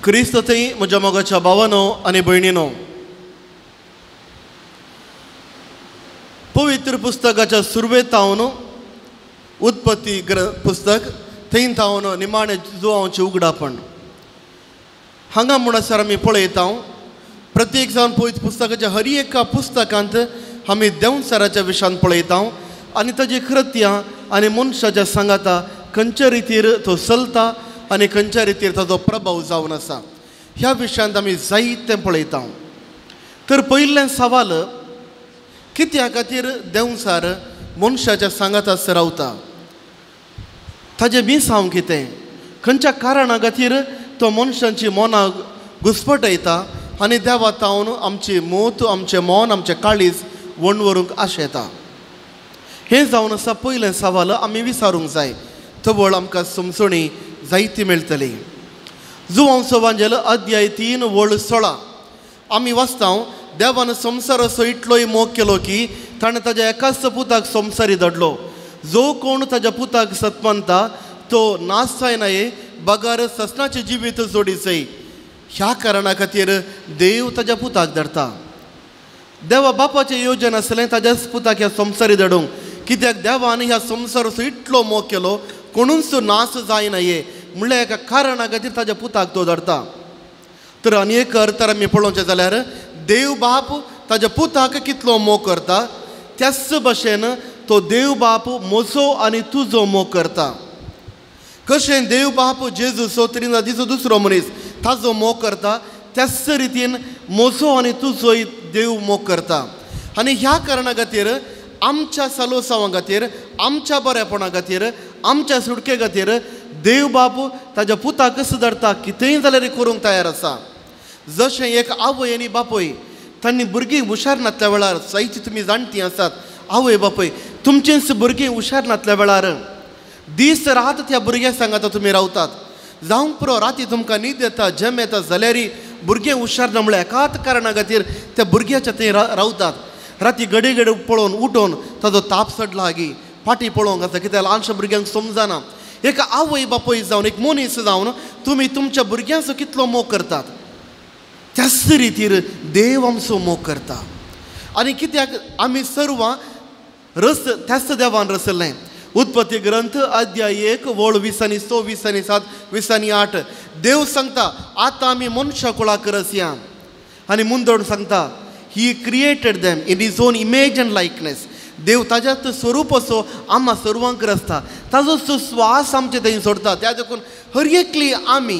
क्रिस्त थंय म्हज्या मोगाच्या भावानो आनी भयणीनो, पवित्र पुस्तकाच्या सुरवेतावन उत्पत्ती पुस्तक थंय थावन निमाणे जुवांचें उगडापण हांगा म्हणसर आमी पळयता. प्रत्येक जावन पवित्र पुस्तकाच्या हर एका पुस्तकांत आमी देंवचाराच्या विशयांत पळयता आनी ताजी कृत्यां आनी मनशाच्या सांगाता खंयच्या रितीर तो चलता आनी खंयच्या रितीर ताजो प्रभाव जावन आसा ह्या विशयांत आमी जायतें पळयता. तर पयलें सवाल, कित्या खातीर देंवचार मनशाच्या सांगाता रावता, ताजें मिसांव कितें, खंयच्या कारणा खातीर तो मनशांची मनां घुस्पटयता आनी देवा तावन आमची मोत, आमचें मन, आमचें काळीज वणवरूंक आशेता. हें जावन आसा पयलें सवाल आमी विचारूंक जाय. तवळ आमकां समजणी जायती मेळटली. जुवांव सवांजेल अध्याय 3 वळ 16 आमी वाचता, देवान संवसाराचो इतलोय मोग केलो की ताणें ताज्या एकाच पुताक संवसारी धाडलो, जो कोण ताज्या पुताक सतमानता तो नाश जायना बगर ससनाचें जिवीत जोडीचय. ह्या कारणा खातीर देव ताज्या पुताक धाडटा. देवा बापाचें योजन आसलें ताज्याच पुताक ह्या संवसारी धाडूंक, कित्याक देवान ह्या संवसाराचो इतलो मोग केलो कोणूच नाश जायना म्हणल्यार एका कारणा खातीर ताज्या पुताक तो धाडटा. तर आनी एक अर्थार आमी पळोवचें जाल्यार देव बाप ताज्या पुताक कितलो मोग करता त्याच भशेन तो देव बाप म्हजो आनी तुजो मोग करता. कशें देव बाप जेजूचो त्रिनादीचो दुसरो मनीस ताजो मोग करता त्याच रितीन म्हजो आनी तुजोय देव मोग करता. आनी ह्या कारणा खातीर आमच्या सालोसांवा खातीर, आमच्या बरेपणा खातीर, आमच्या सुटके खातीर देव बाप ताज्या पुताक धाडटा, कितेंय जाल्यार करूंक तयार आसा. जशें एक आवय आनी बापूय तांणी भुरगीं हुशार नासल्या वेळार, जायतीं तुमी जाणटीं आसात, आवय बापूय तुमचेंच भुरगीं हुशार नासल्या वेळार दीस रात त्या भुरग्यां सांगाता तुमी रावतात, जावंक पुरो राती तुमकां न्हीद येता, जेम येता जाल्यार भुरगें हुशार ना म्हणल्यार एकाच कारणा खातीर त्या भुरग्याच्या थंय रावतात. राती घडये घडये पळोवन उठोवन ताजो ताप चडला आगी फाटी पळोवंक आसा, कित्याक ल्हानशा भुरग्यांक समजना. एक आवय बापूय जावन, एक मनीस जावन तुमी तुमच्या भुरग्यांचो कितलो मोग करतात त्याच रितीर देव आमचो मोग करता. आनी कित्याक आमी सर्वां रस त्याच देवान रसलें. उत्पत्ती ग्रंथ अध्याय 1 वळ 20 आनी 6, 20 आनी 7, 20 आनी 8 देव सांगता आतां आमी मनशा कुळाक रसया. आनी मुंदोड सांगता he created them in his own image and likeness. देव ताज्याच स्वरूप असो आमा सर्वांक रचता, ताजो स्वास आमचे थंय सोडता. त्या देखून हर एकली आमी,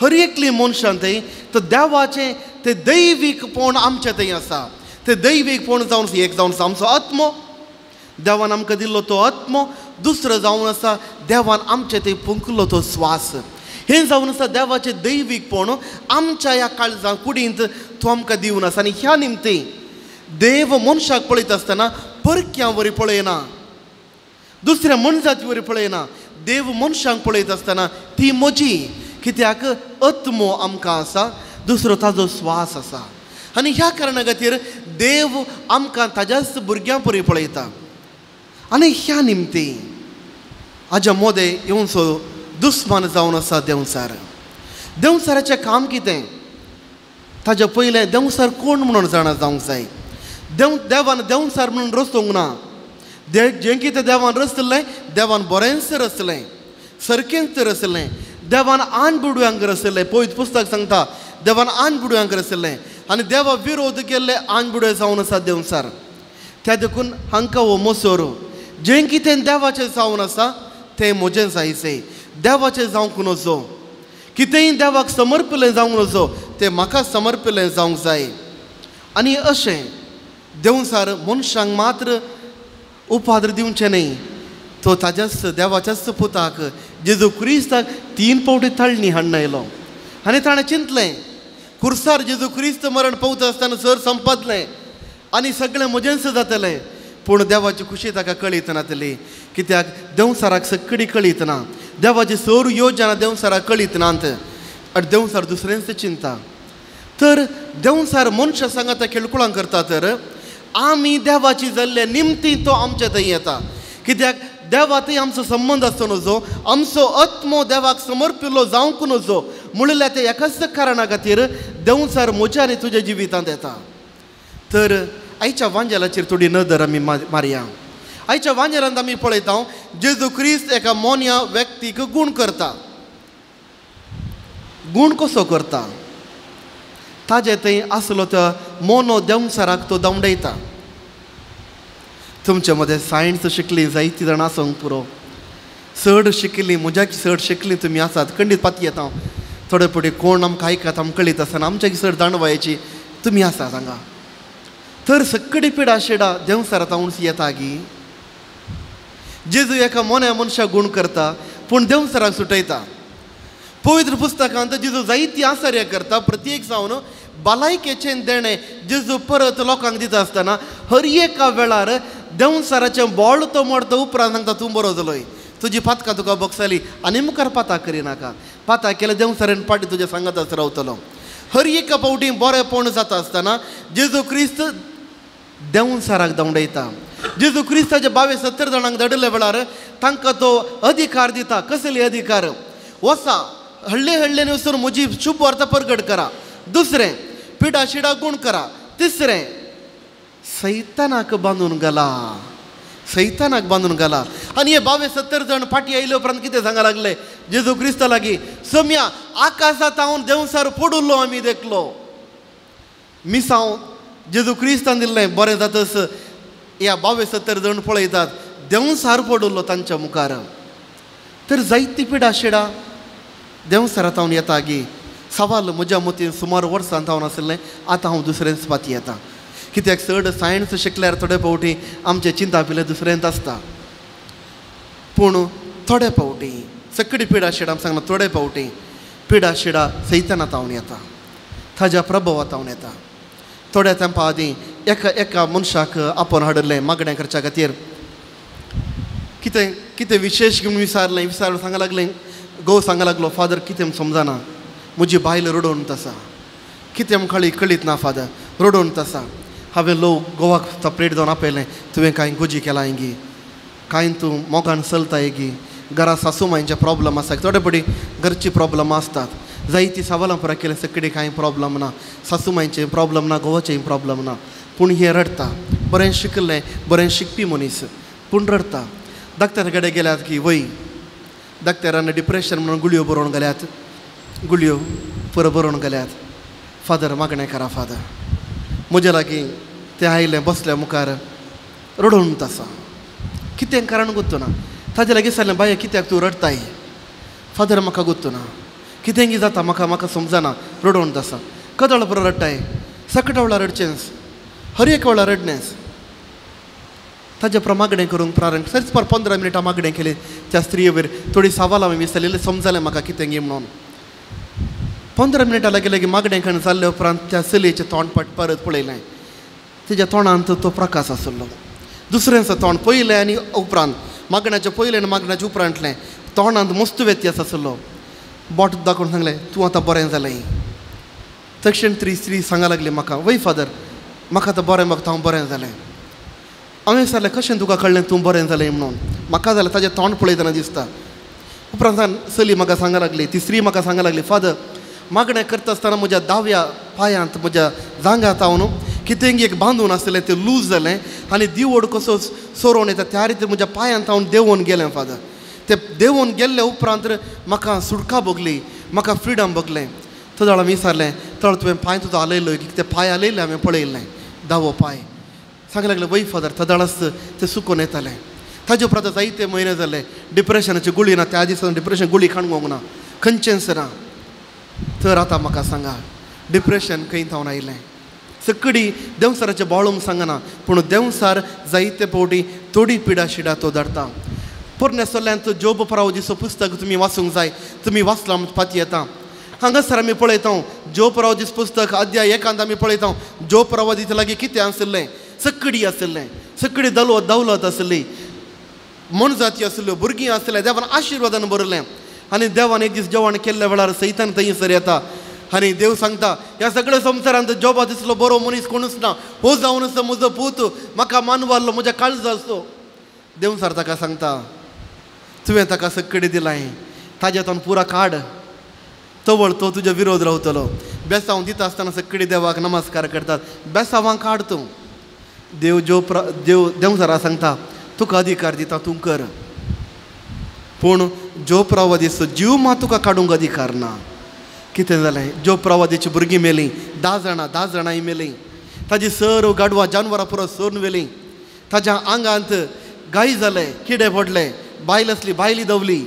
हर एकली मनशान थंय तर देवाचें तें दैवीकपण आमचें थंय आसा. तें दैवीकपण जावन एक जावन आसा आमचो आत्मो, देवान आमकां दिल्लो तो आत्मो, दुसरो जावन आसा देवान आमचे थंय फुंकलो तो स्वास. हें जावन आसा देवाचें दैवीकपण आमच्या ह्या काळजा कुडींत तो आमकां दिवन आसा. आनी ह्या निमतीं देव मनशाक पळयता आसतना परक्यां वरी पळयना, दुसऱ्या मनजाती वरी पळयना. देव मनशांक पळयता आसतना ती म्हजी, कित्याक आत्मो आमकां आसा, दुसरो ताजो स्वास आसा. आनी ह्या कारणा खातीर देव आमकां ताज्याच भुरग्यां परी पळयता. आनी ह्या निमतीं हाज्या मोदें येवचो दुस्मान जावन आसा देंवचार. देंवचाराचें काम कितें, ताज्या पयलें देंवचार कोण म्हणून जाणा जावंक जाय. देवान देंवचार म्हणून रचूंक ना. जें कितें देवान रचलें देवान बरेंच रचलें, सारकेंच रचलें. देवान आन बुडव्यांक रचलें, पवित्र पुस्तक सांगता देवान आन बुडव्यांक रचलें आनी देवा विरोध केल्ले आन बुडवे जावन आसा देंवचार. त्या देखून हांकां हो मोसोर जें कितें देवाचें जावन आसा तें म्हजें जायचें, देवाचें जावंक नजो, कितेंय देवाक समर्पिल्लें जावंक नजो, तें म्हाका समर्पिल्लें जावंक जाय. आनी अशें देंवचार मनशांक मात्र उपाद्र दिवचें न्हय, तो ताज्याच देवाच्याच पुताक जेजू क्रिस्ताक 3 फावटी तळणी हाडून आयलो. आनी ताणें चिंतलें खुर्सार जेजू क्रिस्त मरण पावता आसतना सर संपतलें आनी सगळें म्हजेंच जातलें. पूण देवाची खुशी ताका कळीत नातली, कित्याक देंवचाराक सगळी कळीत ना, देवाची सर योजना देंवचाराक कळीत नात आनी देंवचार दुसऱ्यांच चिंता. तर देंवचार मनशां सांगाता खेळकुळां करता. तर आमी देवाची जाल्ले निमती तो आमच्या थंय येता, कित्याक देवा थंय आमचो संबंद आसचो नजो, आमचो आत्मो देवाक समर्पिल्लो जावंक नजो म्हणल्यार ते एकाच कारणा खातीर देंवचार म्हज्या आनी तुज्या जिवितांत येता. तर आयच्या वांजेलाचेर थोडी नदर आमी मारया. आयच्या वांजेलांत आमी पळयता जेजू क्रिस्त एका मोन्या व्यक्तीक गूण करता. गूण कसो करता? ताजे थंय आसलो तो मोनो देंवचाराक तो धांवडयता. तुमचे मदें सायन्स शिकली जायती जाणां आसूंक पुरो, चड शिकिल्ली म्हज्याक चड शिकली तुमी आसात खंडीत पाती येता. थोडे फावटी कोण आमकां आयकत आमकां कळीत आसना आमच्या चड जाणवायेची तुमी आसात हांगा. तर सगळी पिडा शिडा देंवचारा तावन येता गी. जेजू एका मोन्या मनशाक गूण करता पूण देंवचाराक सुटयता. पवित्र पुस्तकांत जेजू जायती आचार्य करता. प्रत्येक जावन भलायकेचें देणें जेजू परत लोकांक दिता आसतना हर एका वेळार देंवचाराचें बोळ तो मोडता उपरांत सांगता तूं बरो जालोय, तुजी पातकां तुका बगसाली आनी मुखार पाता करिनाका, पाता केल्यार देंवचारान फाटीं तुज्या सांगाताच रावतलो. हर एका फावटी बरेपण जाता आसतना जेजू क्रिस्त देंवचाराक धांवडयता. जेजू क्रिस्ताच्या 22-70 जाणांक धाडिल्ल्या वेळार तांकां तो अधिकार दिता. कसले अधिकार? वसा हळ्ळे हळ्ळेन वचून म्हजी शुभ वार्ता परगट करा, दुसरें पिडा शिडा गूण करा, तिसरें सैतानाक बांदून घाला, सैतानाक बांदून घाला. आनी हे 22-70 जाण फाटीं आयले उपरांत कितें सांगा लागले जेजू क्रिस्ता लागीं? सम्या आकाशांत हांव देंवचार पडिल्लो आमी देखलो. मिसांव जेजू क्रिस्तान दिल्लें बरें जातच ह्या 22-70 जाण पळयतात देंवचार पडिल्लो तांच्या मुखार. तर जायती पिडा शिडा देंवचारा तावन येता गी. सवाल म्हज्या मतीन सुमार वर्सां तावन आशिल्लें, आतां हांव दुसरेंच पाती येता. कित्याक चड सायन्स शिकल्यार थोडे फावटी आमचें चिंता पिलें दुसरेंच आसता. पूण थोडे फावटी सगळी पिडा शिडा सांगना, थोडे फावटी पिडा शिडा सैताना तावन येता, ताज्या प्रभावा तावन येता. थोड्या तेंपा आदीं एका एका मनशाक आपोवन हाडिल्लें मागणें करच्या खातीर. कितें कितें विशेश घेवन विचारलें, विचारून सांगा लागलें, घोव सांगा लागलो फादर कितें समजना, म्हजी बायल रडोवन आसा, कितें कळी कळीत ना फादर, रडोवन आसा. हांवें लोक गोवाक सपरेट जावन आपयलें, तुवें कांय गोजी केलां गी, कांय तूं मोगान चलताय गी, घरा सासू मांयचे प्रॉब्लम आसा, थोडे फावटी घरची प्रॉब्लम आसतात, जायती सवालां पुरा केलें सगळी कांय प्रॉब्लम ना, सासू मांयचें प्रॉब्लम ना, घोवाचें प्रॉब्लम ना, पूण हें रडटा. बरें शिकलें, बरें शिकपी मनीस पूण रडटा. डॉक्टर कडेन गेल्यात की वय डॉक्टरान डिप्रेशन म्हणून गुळयो बरोवन घाल्यात, गुळयो पुरो बरोवन घाल्यात. फादर मागणें करा फादर. म्हज्या लागीं तें आयलें बसल्या मुखार रडोवन आसा, कितें कारण गुत्तो ना. ताजे लागीं सांगलें बाये कित्याक तूं रडटाय? फादर म्हाका गुत्तो ना, कितेंगी जाता म्हाका, म्हाका समजना, रडोवन आसा. कदळ बरो रडटाय, सकटा वेळार रडचेंच, हर एक वेळार रडणेंच. ताजे प्रमाण मागणें करूंक प्रारंभ सर सुमार 15 मिनटां मागणें केलें त्या स्त्रिये वयर. थोडी सवाल हांवें विचारलें, समजलें म्हाका कितें गी म्हणून. 15 मिनटां लागीं लागीं मागणें करून जाल्ले उपरांत त्या चलयेचें तोंड परत पळयलें. तिज्या तोंडांत तो प्रकाश आसलो. दुसऱ्यांचो तोंड पयलें आनी उपरांत मागण्याचें पयलें आनी मागण्याचें उपरांतलें तोंडांत मस्त व्यत्यास आसलो. बोट दाखोवन सांगलें तूं आतां बरें जालें. तक्षण त्री स्त्री सांगा लागली म्हाका, वय फादर म्हाका आतां बरें बघता, हांव बरें जालें. हांवें विचारलें कशें तुका कळ्ळें तूं बरें जालें म्हणून? म्हाका जाल्यार ताजें तोंड पळयतना दिसता. उपरांत चली म्हाका सांगा लागली, ती स्त्री म्हाका सांगा लागली, फादर मागणें करता आसतना म्हज्या दाव्या पांयांत म्हज्या जांगात हांव कितेंगी एक बांदून आसलें तें लूज जालें आनी दिवड कसो सोरोवन येता त्या रितीन म्हज्या पांयांत हांव देंवोन गेलें फादर. ते देंवोन गेल्ले उपरांत म्हाका सुटका भोगली, म्हाका फ्रिडम भोगलें. तो जाल्यार हांवें विचारलें तळ तुवें पांय तुजो हालयलो की? ते पांय हालयले हांवें पळयल्लें दावो पांय. सांगले लागलें वय फादर तदाळच तें सुकोन येतालें. ताजे उपरांत जायते म्हयने जाले डिप्रेशनाची गुळी ना, त्या दिसा डिप्रेशन गुळी खाण ना, खंयचेंच ना. तर आतां म्हाका सांगा डिप्रेशन खंय थावन आयलें? सगळी देंवचाराचें बाळूंक सांगना, पूण देंवचार जायते फावटी थोडी पिडा शिडा तो धाडटा. पोरण्या सल्ल्यांत जोब परावजीचो पुस्तक तुमी वाचूंक जाय, तुमी वाचलां पाती येता. हांगासर आमी पळयता जोब परावजीस पुस्तक अध्याय 1 आमी पळयता जोब परावजीच्या लागीं कितें आशिल्लें? सगळी आशिल्लें, सगळी दौलत आशिल्ली, मनजाती आशिल्ल्यो, भुरगीं आशिल्लें, देवान आशिर्वादान भरलें. आनी देवान एक दीस जेवण केल्ल्या वेळार सैतान थंयसर येता आनी देव सांगता ह्या सगळ्या संवसारांत जोबा दिसलो बरो मनीस कोणूच ना, हो जावन आसा म्हजो पूत, म्हाका मानवाल्लो, म्हज्या काळजाचो. देव सर ताका सांगता तुवें ताका सगळें दिलां, ताज्या तोंड पुरा काड, तवळ तो तुज्या विरोध रावतलो. बेसांव दिता आसतना सकडी देवाक नमस्कार करतात, बेसांवांक काड तूं. देव जो देव देंवचारा सांगता तुका अधिकार दिता तूं कर, पूण जो प्रवादीचो जीव मात तुका काडूंक अधिकार ना. कितें जालें? जो प्रवादीची भुरगीं मेलीं, 10 जाणां, 10 जाणांय मेलीं. ताजी सर्व गाडवां जानवरां पुरो सोरून व्हेलीं. ताज्या आंगांत गाय जाले, किडे पडले, बायल आसली बायली दवली.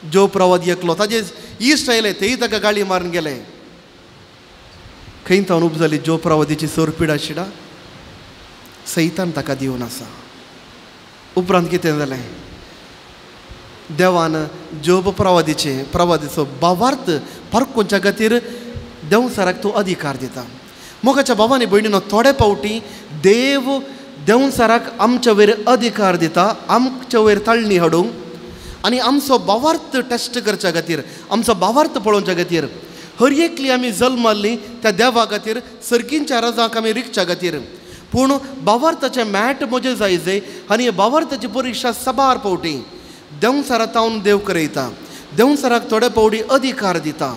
जो प्रवादी एकलो, ताजे इश्ट आयले तेय ताका गाळी मारून गेले. खंय तावन उब जाली जो प्रवादीची सर पिडा शिडा सैतान ताका दिवन आसा. उपरांत कितें जालें? देवान जोब प्रवादीचे प्रवादीचो भावार्थ पारखुच्या खातीर देंवचाराक तो अधिकार दिता. मोगाच्या भावांनी भयणीनो, थोडे फावटी देव देंवचाराक आमच्या वयर अधिकार दिता, आमच्या वयर ताळणी हाडूंक आनी आमचो भावार्थ टेस्ट करच्या खातीर, आमचो भावार्थ पळोवच्या खातीर. हर एकली आमी जल्माल्ली त्या देवा खातीर, सर्गींच्या रजाक आमी रिगच्या खातीर. पूण भावार्थाचें मॅट म्हजें जाय जाय आनी भावार्थाची परिक्षा साबार फावटी देंवचारा तावन देव करयता. देंवचाराक थोडे फावटी अधिकार दिता,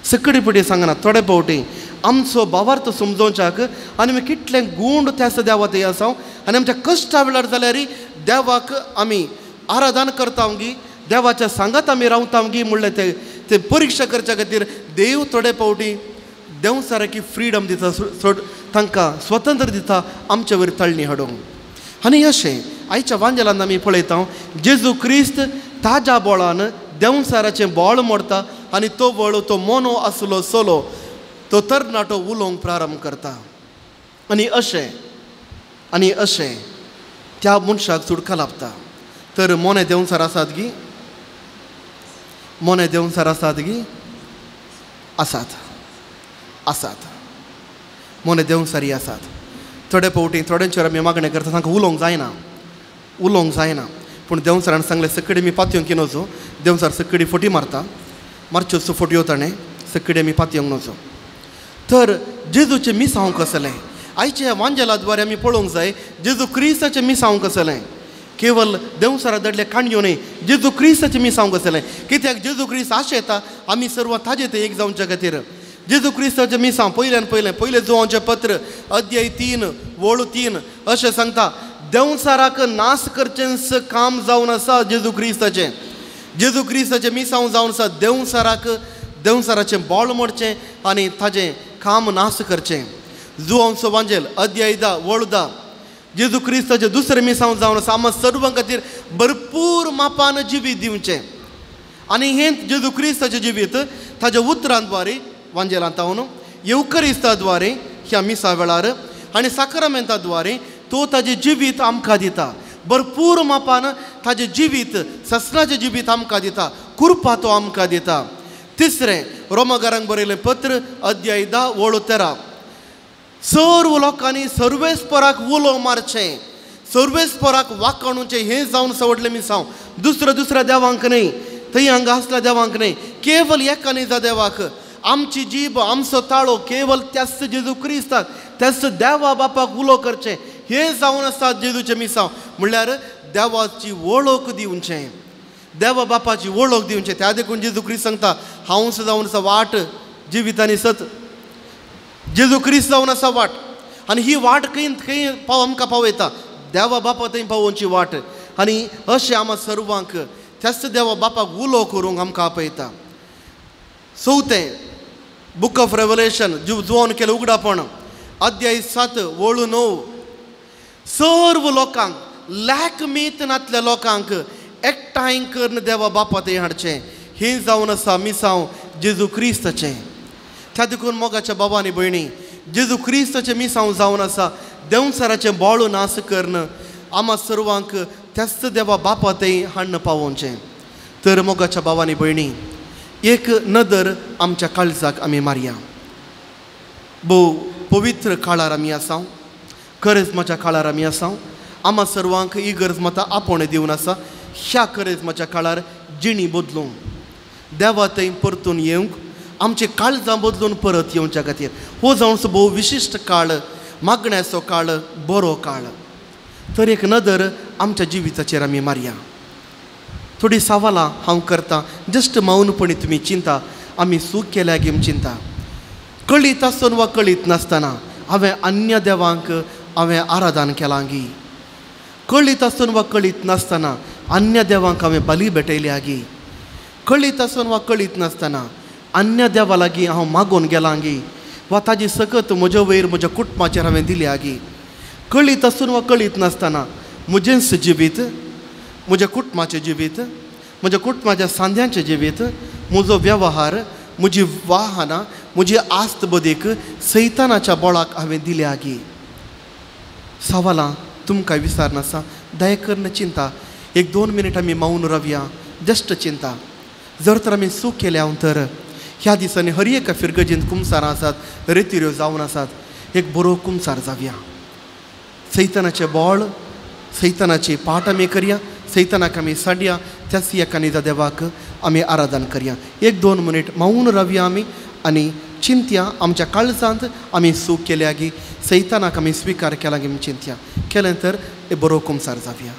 सकडी पटी सांगना, थोडे फावटी आमचो भावार्थ समजोवच्याक आनी आमी कितले गूण त्यास देवा थंय आसा आनी आमच्या कश्टा वेळार जाल्यार देवाक आमी आराधन करता गी, देवाच्या सांगात आमी रावता गी म्हणलें ते ते परिक्षा करच्या खातीर देव थोडे फावटी देंवचाराक फ्रिडम दिता, तांकां स्वतंत्र दिता आमच्या वयर ताळणी हाडूंक. आनी अशें आयच्या वांजेलान आमी पळयता जेजू क्रिस्त ताज्या बोळान देंवचाराचें बोळ मोडता आनी तो वळ तो मोनो आसलो सोलो तो तरणाटो उलोवंक प्रारंभ करता. आनी अशें आनी अशें त्या मनशाक सुटका लाभता. तर मोने देंवचार आसात गी? मोने देंवचार आसात गी? आसात, आसात. मोने देंवचारी आसात. थोडे फावटी थोड्यांचेर आमी मागणें करता, तांकां उलोवंक जायना, उलोवंक जायना. पूण देंवचारान सांगलें सकडी आमी पातयेवंक नजो. देंवचार सकडी फटी मारता, मारच्योच फटयो ताणें, सकडी आमी पातयेवंक नजो. तर जेजूचें मिसांव कसलें? आयच्या वांजेला द्वारे आमी पळोवंक जाय जेजू क्रिस्ताचें मिसांव कसलें. केवल देंवचारा दडले काणयो न्हय, जेजू क्रिस्ताचें मिसांव कसलें. कित्याक जेजू क्रिस्त आशेता आमी सर्व ताजे ते एक जावच्या खातीर. जेजू क्रिस्ताचें मिसांव पयल्यान पयलें पयलें जुवांचें पत्र अध्याय 3 वळ 3 अशें सांगता, देंवचाराक नाश करचें काम जावन आसा जेजू क्रिस्ताचें. जेजू क्रिस्ताचें मिसांव जावन आसा देंवचाराक देंवचाराचें बोळ मोडचें आनी ताजें काम नाश करचें. जुवांचो वांजेल अध्याय 10 वळ 10 जेजू क्रिस्ताचें दुसरें मिसांव जावन आसा आमकां सर्वां खातीर भरपूर मापान जिवीत दिवचें. आनी हें जेजू क्रिस्ताचें जिवीत ताज्या उतरांद्वारे वांजेलांत तावन येवकरिस्ता द्वारे ह्या मिसा वेळार आनी साक्रामेंता द्वारे तो ताजें जिवीत आमकां दिता. भरपूर मापान ताजें जिवीत ससनाचें जिवीत आमकां दिता, कुरपा तो आमकां दिता. तिसरें रोमागारांक बरयलें पत्र अध्याय 10 वळ 13 सर्व लोकांनी सर्वेस्पराक उलो मारचें, सर्वेस्पराक वाकाणुचें हें जावन सवडलें मिसांव. दुसऱ्या दुसऱ्या देवांक न्हय, थंय हांगा आसल्या देवांक न्हय, केवल एका निजा देवाक. आमची जीब आमचो ताळो केवल त्याच जेजू क्रिस्ताक त्याच देवा बापाक उलो करचें हें जावन आसा जेजूचें मिसांव. म्हणल्यार देवाची वळख दिवचें, देवा बापाची वळख दिवचें. त्या देखून जेजू क्रिस्त सांगता हांव जावन आसा वाट जिवीत आनी सत. जेजू क्रिस्त जावन आसा वाट आनी ही वाट खंय खंय पाव आमकां पावयता, देवा बापा थंय पावोवची वाट. आनी अशें आमकां सर्वांक त्याच देवा बापाक उलो करूंक आमकां आपयता. चवथें बूक ऑफ रेवलेशन जुवान केलें उगडापण अध्याय 7 वळ 9 सर्व लोकांक लॅक मीत नातल्या लोकांक एकठांय करून देवा बापा थंय हाडचें हें जावन आसा मिसांव जेजू क्रिस्ताचें. त्या देखून मोगाच्या बाबा आनी भयणी, जेजू क्रिस्ताचें मिसांव जावन आसा देंवचाराचें बोळ नाश करून आमा सर्वांक त्याच देवा बापा थंय हाडून पावोवचें. तर मोगाच्या बाबा आनी भयणी, एक नदर आमच्या काळजाक आमी मारया. भोव पवित्र काळार आमी आसा, करेजमाच्या काळार आमी आसा. आमा सर्वांक ही गरज माता आपोवणें दिवन आसा. ह्या करेजमाच्या काळार जिणी बदलूंक, देवा थंय परतून येवंक, आमचे काळजां बदलून परत येवच्या खातीर हो जावन भोव विशिश्ट काळ, मागण्याचो काळ, बरो काळ. तर एक नदर आमच्या जिविताचेर आमी मारया. थोडी सवालां हांव करता, जस्ट मौनपणी तुमी चिंता आमी चूक केल्या गी चिंता. कळीत आसून वा कळीत नासतना हांवें अन्य देवांक हांवें आराधन केलां गी. कळीत आसून वा कळीत नासतना अन्य देवांक हांवें बली भेटयल्या गी. कळीत आसून वा कळीत नासतना अन्य देवा लागीं हांव मागून गेलां गी वा ताजी सकत म्हज्या वयर म्हज्या कुटुंबाचेर हांवें दिल्या गी. कळीत आसून वा कळीत नासतना म्हजेंच जिवीत, म्हज्या कुटुंबाचें जिवीत, म्हज्या कुटुंबाच्या सांद्यांचें जिवीत, म्हजो वेव्हार, म्हजी वाहनां, म्हजी आस्त बदीक सैतानाच्या बळाक हांवें दिल्या गी. सवालां तुमकां विचारनासा, दया करून चिंता. एक 2 मिनट आमी मौन रावया, जस्ट चिंता. जर तर आमी चूक केल्या तर ह्या दिसांनी हर एका फिरगजींत कुमसारां आसात, रेतिऱ्यो जावन आसात, एक बरो कुमसार जावया. सैतानाचें बळ, सैतानाची पाट आमी करया, सैतानाक आमी साडया, त्याच एका निजा देवाक आमी आराधन करया. एक 2 मिनट मौन रावया आमी आनी चिंतया आमच्या काळजांत आमी चूक केल्या गी, सैतानाक आमी स्विकार केला गी चिंतया. केलें तर एक बरो कुमसार जावया.